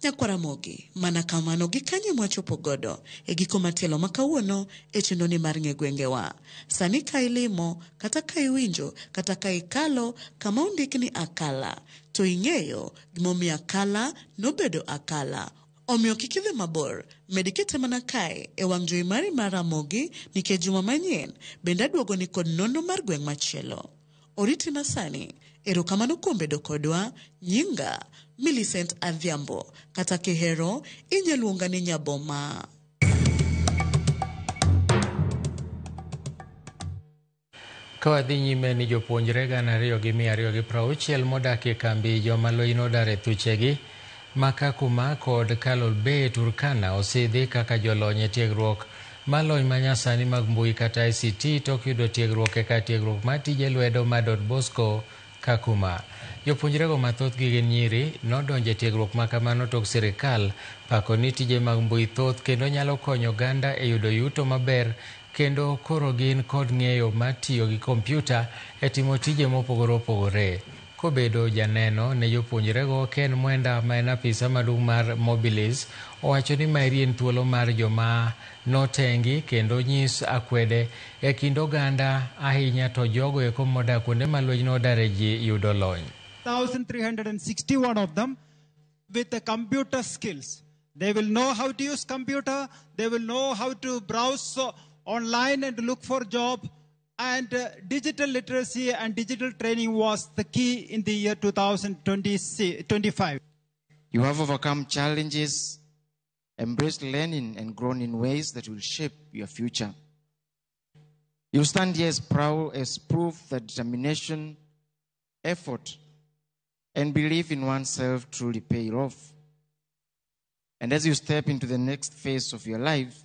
Nyakwar Ramogi, mana kamano gi kanye mwachopo godo e giko matielo ma kawuono e chenroni mar ng'e gwengewa. Sani ka ilimo, kata ka iwinjo, kata ka ikalo kama ondik ni Akala, to ing'eyo gimomiyo Akala nobedo Akala. Omiyo kik idhi mabor, med ikete mana kae e wang' jowi mari mar Ramogi nikech juma manyien bende aduogoni kod nonro mar gweng' machielo. Oriti masani, erokamano kuom bedo kodwa, nyinga Millicent Adhiambo, kata kihero inya luonga ni Nyaboma. Ka wadhi nyime ni jopuonjre 2,260 modak e kambi joma lweny nodar e thuchegi ma Kakuma kod Kalol Bay Turkana osidhi kaka jolony e tiegruok ma lony manyasani mag mbui kata ICT tok yudo tiegruok e kar tiegruok mar tije lwedo ma Don Bosco Kakuma. Jopuonjrego mathothgi gin nyiri nodonjo e tiegruok ma kamano tok sirikal pako ni tije mag mbui thoth kendo nyalo konyo oganda e yudo yuto maber kendo koro gin kod ng'eyo mar tiyo gi kompyuta e timo tije mopogore opogore. Kobedo janeno ne jopuonjrego, Ken Mwenda ma en apisa maduong' mar Mobilis owacho ni maeri en thuolo mar joma notengi kendo nyis akwede e kind oganda ahinya to jogo eko modak kuonde ma lweny nodare ji yudo lony. 1,361 of them with the computer skills. They will know how to use computer, they will know how to browse online and look for job, and digital literacy and digital training was the key in the year 2025. You have overcome challenges, embraced learning and grown in ways that will shape your future. You stand here as proud as proof that determination, effort, and belief in oneself truly pay off. And as you step into the next phase of your life,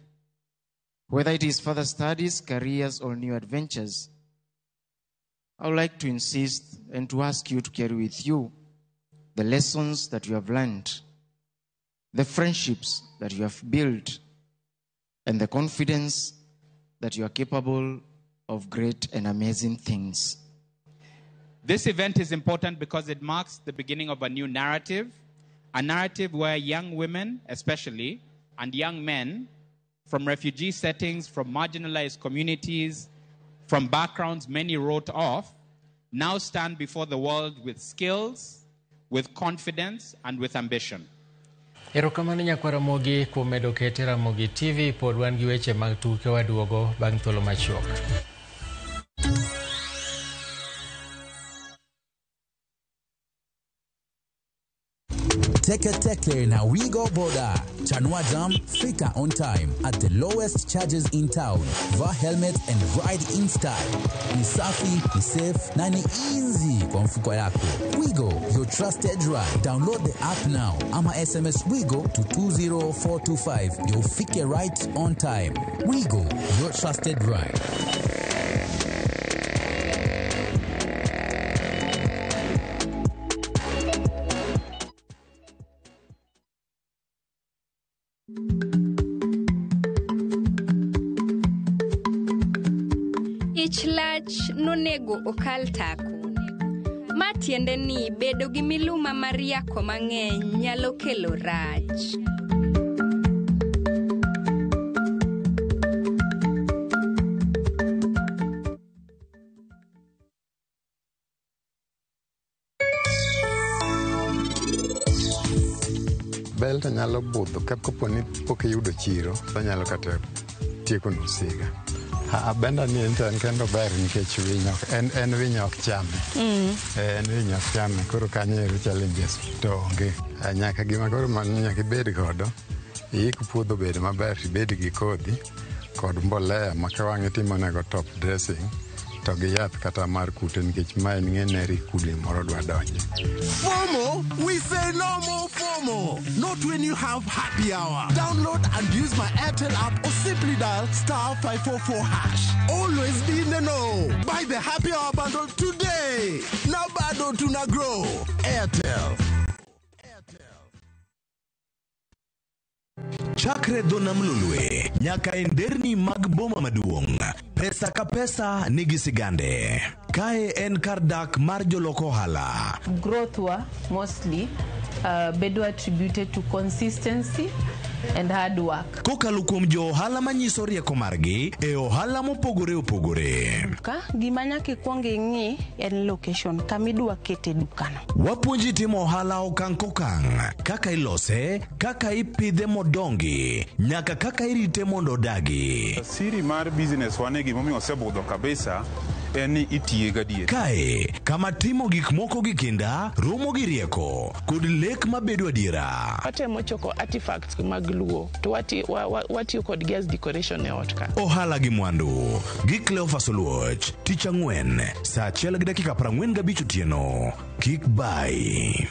whether it is further studies, careers, or new adventures, I would like to insist and to ask you to carry with you the lessons that you have learned, the friendships that you have built, and the confidence that you are capable of great and amazing things. This event is important because it marks the beginning of a new narrative, a narrative where young women, especially, and young men from refugee settings, from marginalized communities, from backgrounds many wrote off, now stand before the world with skills, with confidence, and with ambition. Erokamano nyakwar Ramogi kuom medo kete Ramogi TV pod wan gi weche mag tuke waduogo bang' thuolo machuok. Teke Teke na Wigo Boda. Chanua Jam, fika on time at the lowest charges in town. Vaa helmet and ride in style. Ni safi, ni safe na ni easy kwa mfuko yako. Wigo, your trusted ride. Download the app now ama SMS Wigo to 20425 ndio ufike right on time. Wigo, your trusted ride. Ich lach nonego okal tako. Ma tiende ni bedo gi miluma mar yako mang'eny nyalo kelo rach. Bel to nyalo budho kapo ni pok iyudo chiro, to nyalo kata tieko nus higa. Benda ni en kendo ber nikech winy en winy ok chame. En winy ok chame, koro kanyo ero challenges to onge. Nyaka gima koro nyaka ibed godo, iik puodho bed maber, ibed gi kodhi kod mbolea ma ka wang' itimonego top dressing to gi yath kata mar kute nikech ma en ng'ene ri kudni moro dwa donje. FOMO? We say no more FOMO. Not when you have happy hour. Download and use my Airtel app or simply dial *544#. Always be in the know. Buy the happy hour bundle today. Now bado tuna grow. Airtel. Chakre dho nam Lolwe nyaka e nderni mag boma maduong', pesa ka pesa nigi sigande. Kae en kar dak mar jolok ohala. Growth wa mostly bedo attributed to consistency and hard work. Kokalo kuom jo ohala manyiso rieko margi e ohala mopogore opogore. Ka gima nyaka ikwong ing'i en location kama idwa kete dukano. Wapuonji timo ohala okang' kokang', kaka ilose, kaka ipidhe modongi, nyaka kaka irite mondo odagi. Siri mar business wane gimomiyo osebudho kabisa en ni itiye gadier. Kae, kama timo gik moko gi kinda, romo gi rieko, kod lek mabedo adiera. Watemo choko artifacts mag Luo to watiyo kodgi as decoration e ot ka. Ohala gi mwandu gi Cleophas Oluoch, tich ang'wen, saa 1:45 otieno. Kik bai.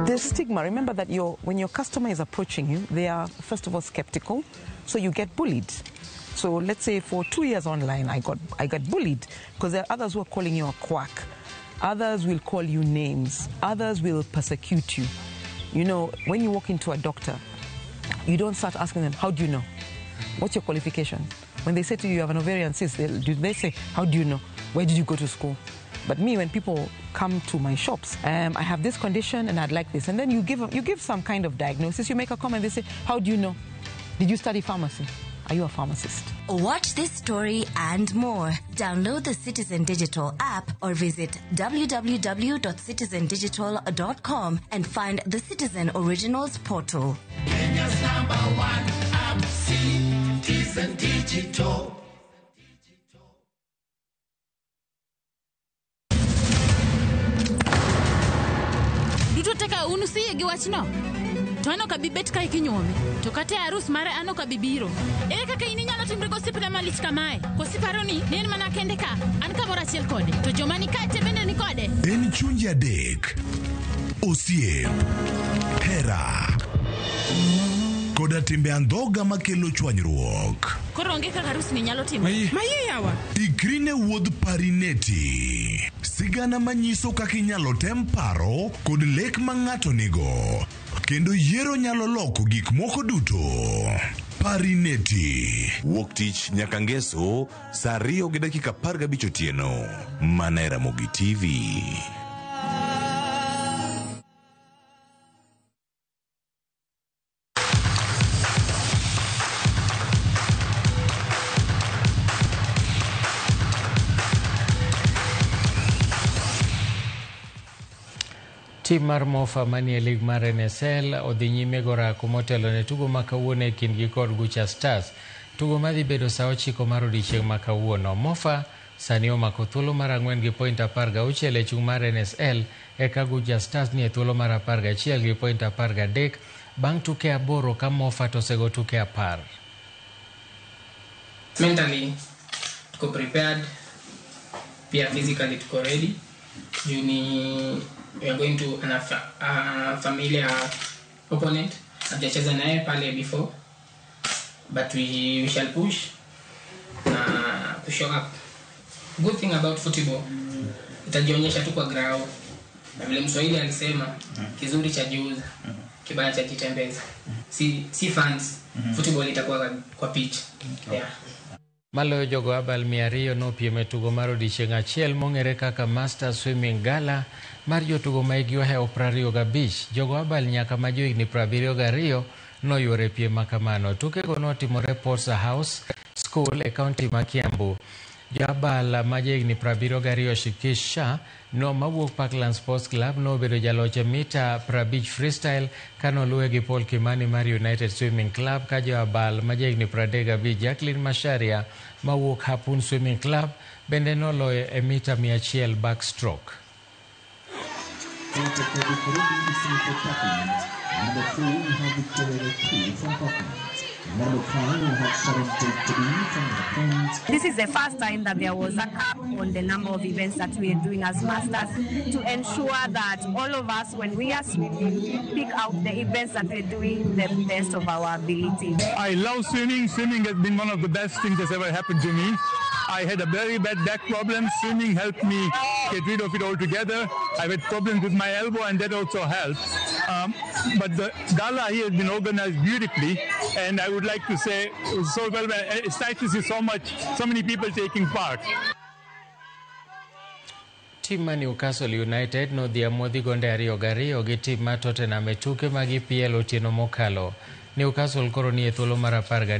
There's stigma. Remember that when your customer is approaching you, they are, first of all, skeptical, so you get bullied. So let's say for 2 years online, I got bullied because there are others who are calling you a quack. Others will call you names. Others will persecute you. You know, when you walk into a doctor, you don't start asking them, how do you know? What's your qualification? When they say to you, you have an ovarian cyst, they say, how do you know? Where did you go to school? But me, when people come to my shops, I have this condition and I'd like this. And then you give some kind of diagnosis, you make a comment, they say, how do you know? Did you study pharmacy? Are you a pharmacist? Watch this story and more. Download the Citizen Digital app or visit www.citizendigital.com and find the Citizen Originals portal. Kenya's number one app, Citizen Digital. Duto teka unusiye gi wachno. To an ok abi bet kae kinyuome. To kata e arus mare an ok abi biro. Ere kaka in inyalo timri gosiepna malich kamae? Koso iparo ni en mana kende ka, an kamoro achiel kode. To joma ni kae te bende ni kode. En chunje adek, osiep, hera, koda timbe andhoga makelo chwanyruok. Koro onge kaka arus ni nyalo timore. Maye yawa. Ikri ne wuodh Parineti. Sigana manyiso kaka inyalo tem paro kod lek ma ng'ato nigo. Kendo yiero nyalo loko gik moko duto. Parineti. Wuok tich nyaka ngeso saa 2:15 otieno. Mana e Ramogi TV. Tim mar Mofa manie lig mar NSL odhi nyime go orako motelo ne tugo ma kawuono e kindgi kod Gucha Stars. Tugo madhi bedo saa 9 mar odiechieng' ma kawuono. Mofa sani omako thuolo mar 4 gi point 16 e chung' mar NSL, eka Gucha Stars ni e thuolo mar 11 gi point 13 bang' tuke 8 ka Mofa to osego tuke 10. Mentally tuko prepared, pia physically tuko ready. Juu ni we are going to a familiar opponent. Hatujacheza naye pale before, but we shall push na to show up. Good thing about football, itajionyesha tu kwa ground. Na vile Mswahili alisema, kizuri cha jiuza, kibaya cha jitembeza. Si fans, football itakuwa kwa pitch. Yeah. Maloyo jogo abal 200 nopiem e tugo mar odiechieng' achiel mong'ere kaka Master Swimming Gala mar jotugo ma hikgi ohewo 25. Jogo abal nyaka ma johigni 72 noyuoro e piem ma kamano. Tukego notimore Porsa House School e kaunti ma Kiambu. Jo abal ma jahigni 72 Shikish Shah no mawuok Parkland Sports Club nobedo jaloch e mita 50 freestyle kanoluwe gi Paul Kimani mar United Swimming Club, ka jo abal ma jahigni 35 Jacqueline Macharia mawuok Harpoon Swimming Club bende noloyo e mita 100 backstroke. Number 4, we have Victoria P from Parkland. Number 5, we have Sharon J. from Parkland. This is the first time that there was a cap on the number of events that we are doing as masters to ensure that all of us, when we are swimming, pick out the events that we're doing the best of our ability. I love swimming. Swimming has been one of the best things that's ever happened to me. I had a very bad back problem. Swimming helped me get rid of it altogether. I've had problems with my elbow, and that also helped. But the gala here has been organized beautifully, and I would like to say so well. It's nice to see so many people taking part. Tim mar Newcastle United nodhi amodhi gonde 2-2 gi tim mar Tottenham e tuke mag EPL otieno mokalo. Newcastle koro ni e thuolo mar 13.